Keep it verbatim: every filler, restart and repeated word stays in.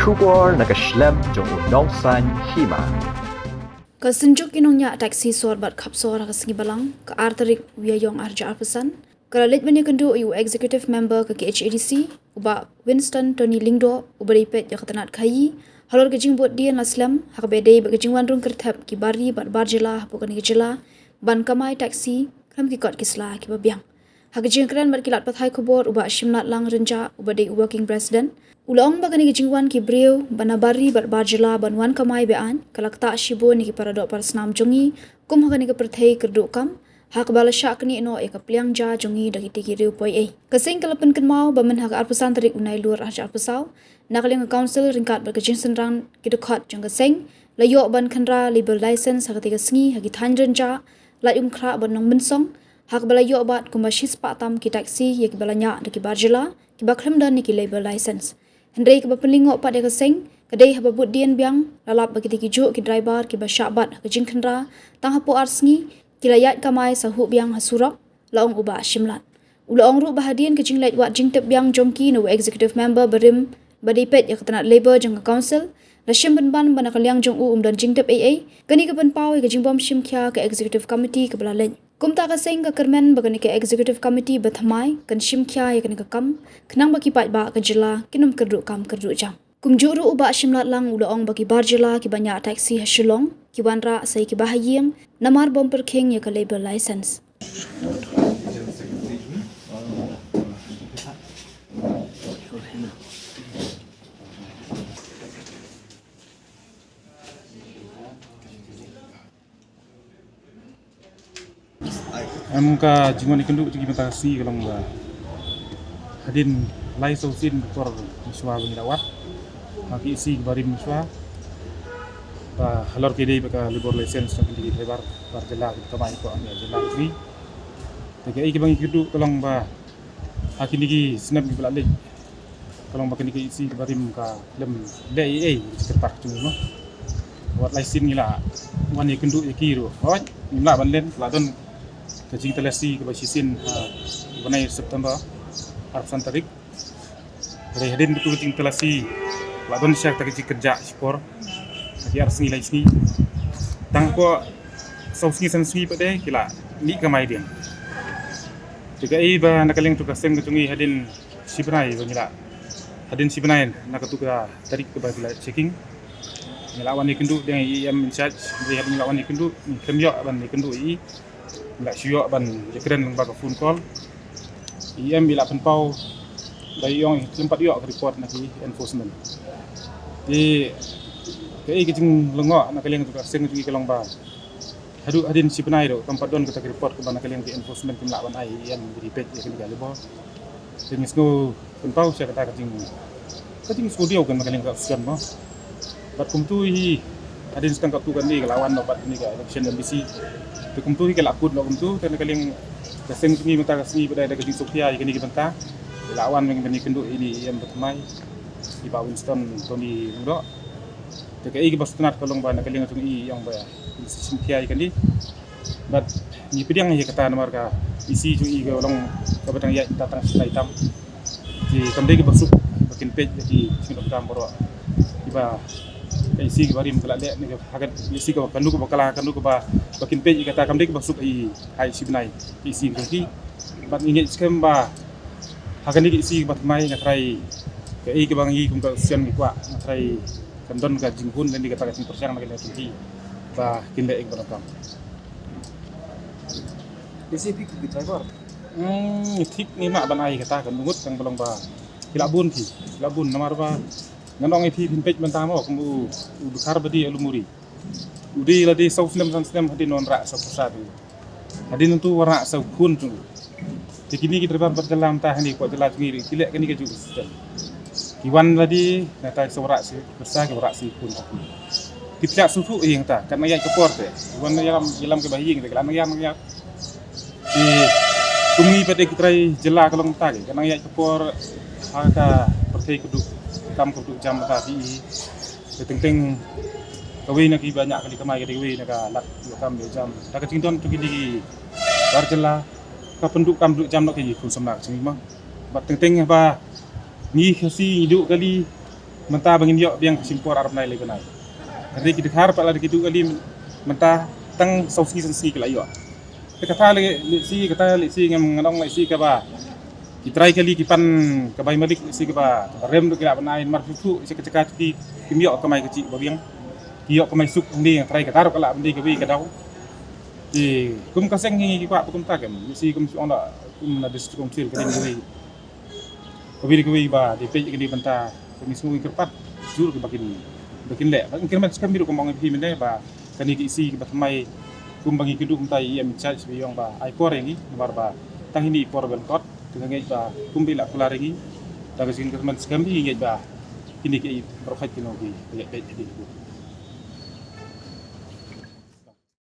Khubor na ka shlem jong u Nongsaiñ Hima. Ka Synjuk ki Nongñiah Taxi Sor bad Khapsor ha ka Sngi Balang, ka ar tarik u Ïaïong arhajar arphew san, ka la leit ban ïakynduh ïa u Executive Member ka K H A D C, u Bah Winston Tony Lyngdoh, uba dei peit ïa ka tnat khaïi halor ka jingbuddien la slem ha kaba ïadei bad ka jingwan rung kyrthep ki bar ri bad bar jylla hapoh kane ka jylla ban kamai taxi khlem ki kot ki sla kiba biang. Ha ka jingkren bad ki lad pathai khubor, u Bah Shimlatlang Rynjah, uba dei u Working President, u la ong ba kane ka jingwan ki briew ba na bar ri bad bar jylla ban wan kamai be-aiñ ka la ktah shibun ïa ki paradoh parasnam jong ngi kum ha kane ka pyrthei kyrduh kam, ha kaba la shah knieh noh ïa ka pliang ja jong ngi da kitei ki riew poi ei. Ka seng ka la pynkynmaw ba myn ha ka arphew san tarik u Nailur arhajar arphew saw, na ka liang ka Council ryngkat bad ka jingsynran ki dkhot jong ka seng la ïoh ban khynra labour license ha katei ka sngi ha ki thaiñ Rynjah, Laitumkhrah bad Nongmynsong, ha kaba la ïoh bat kumba shispah tam ki taxi ïa kiba la ñiah da ki bar jylla kiba khlem don ïa ki labour license. Hynrei kaba pynlyngngoh pat ïa ka seng ka dei haba buddien biang la lap ba kitei ki juh ki driver kiba shah bat ha ka jingkhynra tang hapoh ar sngi ki la ïaid kamai sa huh biang ha surok, la ong u Bah Shimlat. U la ong ruh ba hadien ka jingleit wad jingtip biang jong ki na u Executive Member barim ba dei peit ïa ka tnat Labour jong ka Council, la shim pynban ba na ka liang jong u ym don jingtip ei ei. Kane ka pynpaw ïa ka jingbym shim khia ka Executive Committee kaba la leit. Kumta ka seng ka kyrmen ba kane ka Executive Committee bathymmai kan shim khia ïa kane ka kam, khnang ba ki paidbah ka jylla kin ym kyrduh kam kyrduh jam. Kumjuh ruh u Bah Shimlatlang u la ong ba ki bar jylla kiba ñiah taxi ha Shillong ki wanrah sa ïa kiba ha ïing namar bym pyrkhing ïa ka labour license. Em, ka jingwan ïakynduh jong ngi mynta ka sngi ka long ba hadien lai saw sien ka por mynshuwa ba ngi la wad ha ki E C kiba rim mynshuwa ba halor ka dei ba ka labour license jong ki driver bar jylla kiba kamai hapoh jylla ka ri. Te kaei kaba ngi kynduh ka long ba ha kine ki snem kiba la leit ka long ba kane ka E C kiba rim ka lem leh ei ei ki kyrpad jong ngi mo. Wat lai sien ngi la wan ïakynduh ïa ki ruh, hooid ngim lah ban len, la don ka jingtalasi kaba shisien ha u bnai September, arphew san tarik. Hynrei hadien katu ka jingtalasi la don sha kata ka jingkynjah shipor ha ki ar sngi lai sngi. Tang hapoh saw sngi san sngi pat de ki la mih kamai dieng. Te kaei ba na ka liang tu ka seng ka jong ngi hadien shi bnai ba ngi la, hadien shi bnai na katu ka tarik kaba ngi la checking, ngi la wan ïakynduh dang ïa i E M in charge. Ngi la wan ïakynduh, ngi khlem ïoh ban ïakynduh ïa i, ngi la shu ïoh ban ïakren lyngba ka phone call. I E M i la pynpaw ba i ong i khlem pat ïoh ka report na ki enforcement. Te kaei ka jinglyngngoh na ka liang tu ka seng jong ngi ka long ba haduh hadien shi bnai ruh kam pat don kata ka report kaba na ka liang ka enforcement kim lah ban ai ïa i E M ban ïa peit ïa kane ka labour. Te ngi sngew pynpaw sha kata ka jing, ka jingsngewdiaw kan na ka liang ka association mo. Bad kumtu hi hadien shi tang katu kane ka la wan noh bad kane ka election M D C. Te kumtu hi ka la kut noh kumtu, te na ka liang ka seng jong ngi mynta ka sngi ba dei da ka jingsngewkhia ïa kane ka bynta ka la wan ban ïakynduh ïa i E M bathymmai, i Bah Winston Tony Lyngdoh. Te kaei kaba sngewtynnat ka long ba na ka liang jong i i ong ba i sngewkhia ïa kane. Bad ngi pdiang ïa kata namar ka E C jong i ka long kaba dang ïaid mynta tang shi bnai tam. Te kam dei kaba suk ba kin peit ïa ki jingdonkam baroh kiba ka E C kaba rim ka la leh ne ka ha ka E C kaba kano kaba ka la kano kaba ba kin peit ïa kata, kam dei kaba suk i hai shi bnai ka E C ka jong ki. Bad ngi ngeit skhem ba ha kane ka E C kaba thymmai nga tharai kaei kaba ngi kum ka association ngi kwah, nga tharai kan don ka jinghun lane kata ka jingpyrshang na ka liang jong ki ba kin leh ïa kaba donkam. Isi phi ki driver? Hmm, thik ngi mah ban ai kata kan ngut kan ba long ba ki la bun phi, ki la bun namar ba ngan ong ïa phi phin peit mynta mo kum u, u Dkhar Badi Alumuri. U dei lade saw snem san snem hadien wanrah sa pyrsa phi. Hadien tu wanrah sa khun jong u. Te kine ki driver bar jylla mynta hangne hapoh jylla jong ngi ki leh kane ka juh system. Ki wan lade nangta sa wanrah sa pyrsa, ki wanrah sa khun. Ki pynïaid sngewthuh ïa kata, kat nang ïaid ka por te. Wan ïalam, ïalam kaba ha ïing te, ka la nang ïaid, nang ïaid. Te kum ngi pat de ki trai jylla ka long kata, kat nang ïaid ka por ha ka pyrthei kyrduh kam kyrduh jam kata te. Te teng teng kawei na kiba ñiah kali kamai ka dei kawei na ka lad ïoh kam ïoh jam. Da ka jingdon jong kine ki bar jylla ka pynduh kam duh jam na ki khun samla ka jong ngi ma. Bad teng teng ba ngi Khasi ngi duh kali Mynta ba ngin ïoh biang ka shim por ar bnai lai bnai. Hynrei ki dkhar pat la da ki duh kali mynta tang saw sngi san sngi ki la ïoh. Te kata lehse, kata lehse ngam, ngan ong lehse kaba ki trai kali ki pan ka bai malik lehse kaba rem ruh ki lah ban ai namar shuh shuh sha ka jaka ki kim ïoh kamai kajih ba biang. Ki ïoh kamai suk hangne, trai kata ruh ka lah ban dei kawei ka daw. Te kum ka seng ngi kwah ba kumta kem, lehse kum shu ong da kum na District Council ka dei kawei kawei kawei ba dei peit kane bynta. Kane sngew ngi kyrpad jur ba kin, ba kin leh ba kin kyrmen skhem biru kum ong ïa phi mynne ba kane ka E C kaba thymmai kum ba ngi kynduh mynta ïa i em in charge ba ïong ba ai por ïa ngi namar ba tang ine i por ban kot. Te nga ngeit ba kum ba i la kular ïa ngi da ka jingkyrmen skhem ngi ngeit ba kine ki baroh khat ki nongkynduh ki leh beit ïa ngi.